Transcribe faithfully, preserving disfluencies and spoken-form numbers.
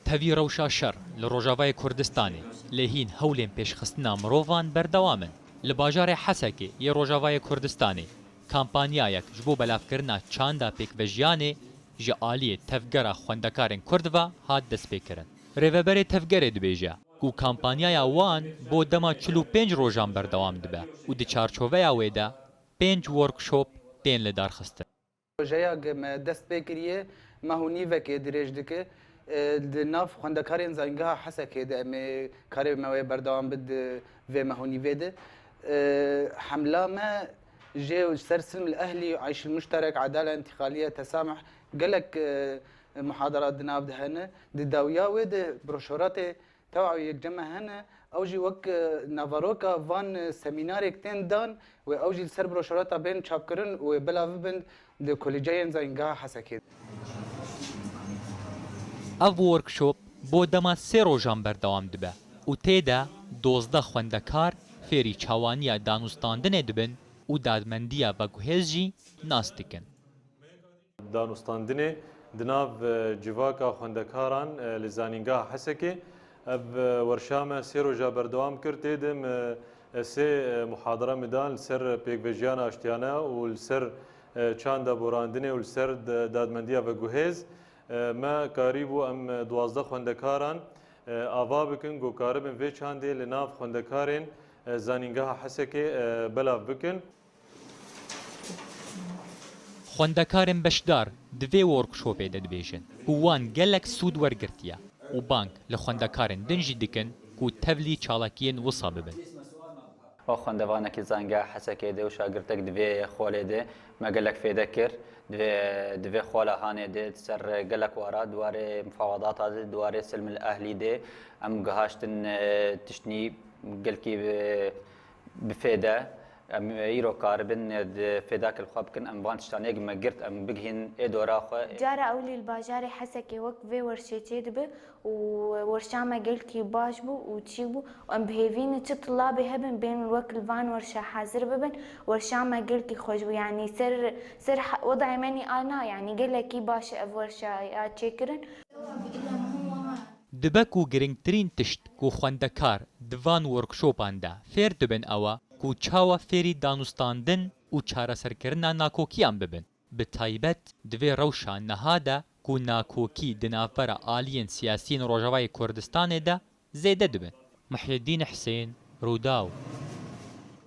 Tevî rewşa şer li Rojavayê Kurdistanê lê hîn hewlên pêşxistina mirovan berdewam in. Li bajarê Hesekê yê Rojavayê Kurdistanê kampanyayek ji bo belavkirina çanda pêkvejiyanê ji aliyê Tevgera Xwendekarên Kurd ve hat destpêkirin. Rêveberê Tevgerê dibêje ku kampanyaya wan bo dema çil û pênc rojan berdewam dibe û di çarçoveya wê de pênc workshop tên lidarxistin. Projeya ge me dest pê kiriye, meh û nîvekê dirêj dike. E, di nav xwendekarên Zanîngeha Hesekê de em ê karê me wê berdewam bi di vê meh û nîvê de. E, hemla me jê ser Silm el Ehlî, Eyş el Muşterek, Edale Entîqaliye, Tesameh, gelek, e, muhadara di nav de hene. Di dawiya wê de broşoratê Tewa yek cem me hene, ew jî wek, e, naveroka van, e, semînarêk tên dan, wê ew jî li ser broşurata bên çapkirin û wê belav bibin di Kolîceyên Zanîngeha Hesekê. Ev workshop bo dema sê rojan berdewam dibe û tê de dozdeh xwendekar fêrî çawaniya danûstandinê dibin û dadmendiya veguhêz jî nas dikin. Danûstandinê di nav, e, civaka xwendekaran, e, li Zanîngeha Hesekê. Ev, e, werşa me sê roja berdewam kir. Tê de me, e, sê, e, muhadara me dan li ser pêkvejiyana aştiyane û li ser, e, çanda borandinê û li ser de-, dadmendiya veguhêz. E, me karîbû em, e, duwazdeh xwendekaran, e, ava bikin ku karibin vê çandê li nav xwendekarên, e, Zanîngeha Hesekê, e, belav bikin. Xwendekarên beşdar di vê workshopê de dibêjin ku wan gelek sûd wergirtiye û bang li xwendekarên din jî dikin ku tevlî çalakiyên wisa bibin. Wek xwendevanekî Zanîngeha Hesekê de û şagirtek di vê xolê de me gelek fêde kir. Di vê, di vê xola hanê de di ser gelek wara, di warê mufawedata de, di warê silmil ehlî de em gihaştin, e, tiştnî gelkî bi, bi fêde. Em îro karibin, e, di fêdakê li xwe bikin. Em van tiştanê me girt, em bigihîn ê dora xwe. Cara ewlî li bajarê Hesekê wek vê werşê çêdibe û werşa me gelkî baş bû û çîk bû. Em bi hêvî ne çi tulabê hebin, bên wek li van werşa hazir bibin. Werşa me gelkî xweş bû. Yanî ser, ser he-, wedayê me nî ana, yanî gelekî baş e ev werşa ya çêkirin. Dibe ku girîngtirîn tişt ku xwendekar di van workshopan de fêr dibin ew e ku çawa fêrî danûstandin û çareserkirina nakokiyan bibin. Bi taybet di vê rewşa niha de ku nakokî di navbera aliyên siyasiyên Rojavayê Kurdistanê de zêde dibin. Muhyiddin Husên, Rûdaw.